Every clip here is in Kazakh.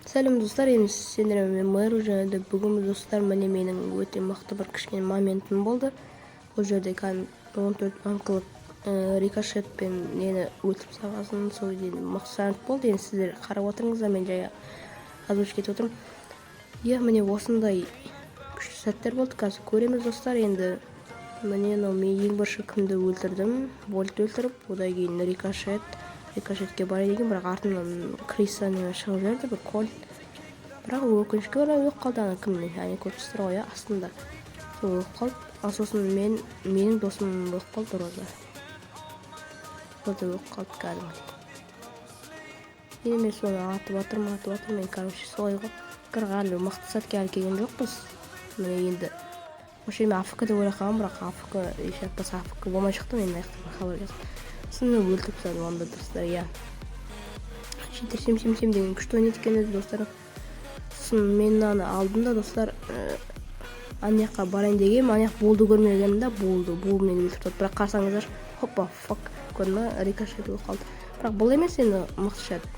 Сәлем, достар! Енді сендермен мен, Мэру. Және де бүгін, достар, міне, менің өте мықты бір кішкене моментім болды. Бұл жерде кәдімгі 14 банкілік рикошетпен нені өлтіріп тастағасын, сол енді мықты сәт болды. Енді сіздер қарап отырыңыздар, мен жай озвучка етіп отырмын. Иә, міне, осындай күшті сәттер болды. Қазір көреміз, достар. Енді міне, мынау мен ең бірінші кімді өлтірдім? Вольт өлтіріп, одан кейін рикошет, рикошетке барайын деген, бірақ артымнан криса неме шығып жіберді, бір кольт. Бірақ өкінішке орай, өліп қалды. Ана кім, әне, көріп тұрсыздар ғой, иә, астында, сол өліп қалды. Ал сосын мен, менің досым өліп қалды, Роза. Роза өліп қалды кәдімгідей. Енді мен соны атып жатырмын, атып жатырмын мен, короче, солай ғой. Бірақ әлі мықты сәтке әлі келген жоқпыз. Міне, енді осы жерде мен АФК деп ойлап қалғанмын, бірақ АФК, еш айтпаса, АФК болмай шықты. Мен мына жақта хабарласып, сосын мен өлтіріп тастадым оны да, достар. Иә, жеті сем сем сем деген күшті ойнайды екен өзі, достар. Сосын мен мынаны алдым да, достар, ана жаққа барайын дегенмін, ана жақ болды, көрмегенмін да, болды, бұл мені өлтіріп тастады. Бірақ қарасаңыздар, хоппа, фак, көрдің ба, рикошет болып қалды. Бірақ бұл емес енді мықты сәт,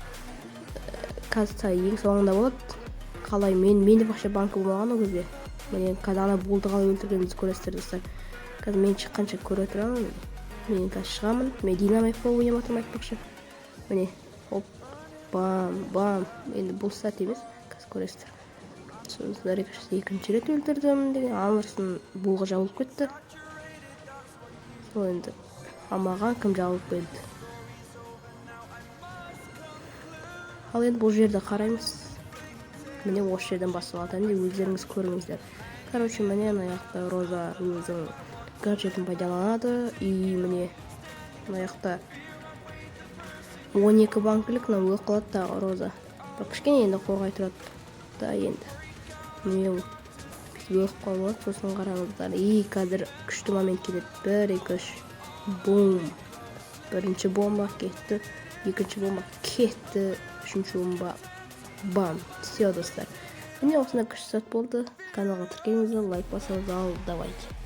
қазір ең соңында болады. Қалай мен, менде вообще банка болмаған ол кезде. Міне, қазір ана болды, қалай өлтіргенімізді көресіздер, достар. Қазір мен шыққанша көре тұрамын. Мен қазір шығамын. Мен динамик болып ойнап жатырмын, айтпақшы. Міне, оп, бам, бам. Енді бұл сәт емес, қазір көресіздер. Сосын рикошет екінші рет өлтірдім деген, анысын буға жабылып кетті сол енді. Ал маған кім жабылып келді? Ал енді бұл жерді қараймыз. Міне, осы жерден басталады. Әне, өздеріңіз көріңіздер. Короче, міне, мына жақта Роза өзінің гаджетін пайдаланады. И міне, мына жақта 12 банкілік, мынау өліп қалады тағы Роза. Бірақ кішкене енді қорғай тұрады да. Енді міне, бүйтіп өліп қалып. Сосын қараңыздар, и қазір күшті момент келеді. Бір, екі, үш, бум! Бірінші бомба кетті, екінші бомба кетті, үшінші бомба, бам! Все, достар, міне, осындай күшті сәт болды. Каналға тіркеліңіздер, лайк басыңыздар. Ал давайте.